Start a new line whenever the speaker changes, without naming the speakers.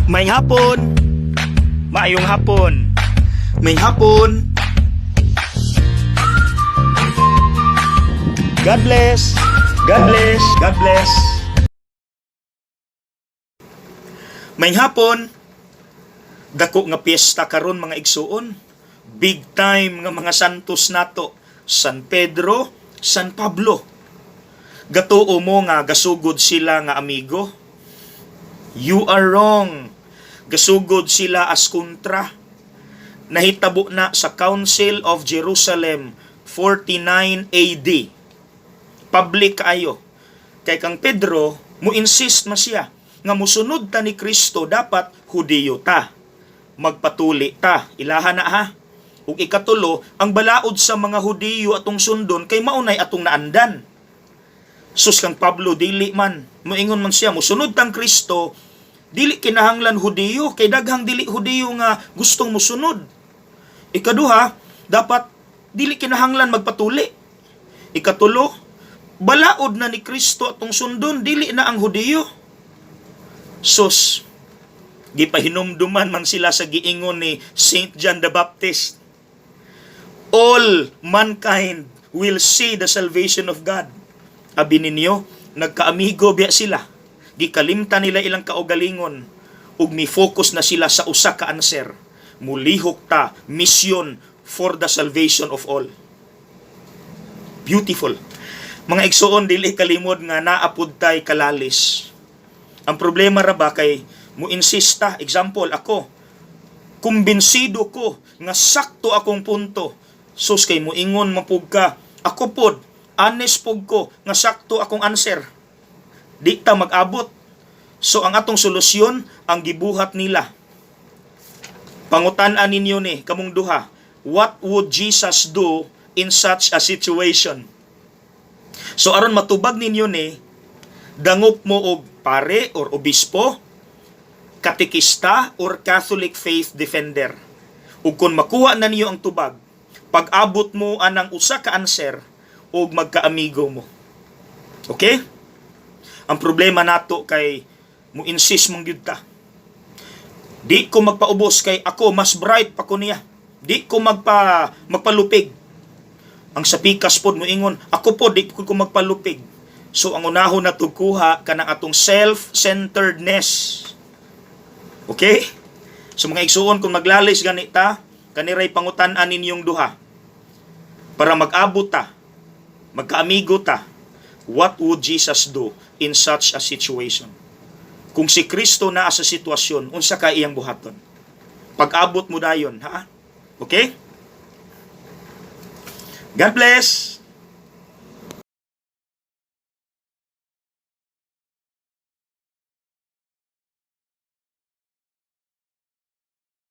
Maayong hapon. Maayong hapon. Maayong hapon. God bless. God bless. God bless. Maayong hapon. Dako nga piyesta karon, mga igsuon. Big time nga mga santos nato. San Pedro, San Pablo. Gatuo mo nga gasugod sila nga amigo? You are wrong. Gasugod sila as kontra. Nahitabo na sa Council of Jerusalem, 49 AD. Public kaayo. Kay kang Pedro, mo insist man siya nga musunod ta ni Kristo, dapat Hudiyo ta. Magpatuli ta. Ilaha na ha. Ug ikatulo, ang balaod sa mga Hudiyo atong sundon kay maunay atong naandan. Sus, kang Pablo dili man. Moingon man siya, musunod tang Kristo, dili kinahanglan Hudiyo kay daghang dili Hudiyo nga gustong musunod. Ikaduha, dapat dili kinahanglan magpatuli. Ikatulo, balaod na ni Kristo atong sundon, dili na ang Hudiyo. Sus, gipahinumduman man sila sa giingon ni Saint John the Baptist. "All mankind will see the salvation of God." Abi ninyo, nagkaamigo biya sila. Gikalimtan nila ilang kaugalingon ug mi-focus na sila sa usa ka answer. Mulihok ta, mission for the salvation of all. Beautiful. Mga igsuon, dili kalimod nga naa pud tay kalalis. Ang problema ra ba kay mo insista. Example, ako, kumbinsido ko nga sakto akong punto. Sus, kay moingon man pud ka, "Ako pod, honest pud ko nga sakto akong answer." Di ta mag-abot. So ang atong solusyon, ang gibuhat nila. Pangutan-an ninyo ni kamong duha, what would Jesus do in such a situation? So aron matubag ninyo ni, dangop mo og pare or obispo, katekista or Catholic faith defender. Ug kung makuha na niyo ang tubag, pag-abot mo anang usa ka answer ug magkaamigo mo. Okay? Ang problema nato kay mo insist man gyud ta. "Di ko magpaubos kay ako mas bright pa ko niya. Di ko magpalupig." Ang sa pikas pod moingon, "Ako pod di ko magpalupig." So ang unahon na kuha kanang atong self-centeredness. Okay? So mga igsuon, kung maglalis gani ta, kaniray pangutan-an ninyong duha. Para mag-abot ta, magkaamigo ta, what would Jesus do in such a situation? Kung si Kristo naa sa sitwasyon, unsa ka iyang buhaton? Pag-abot mo dayon, ha? Okay? God bless!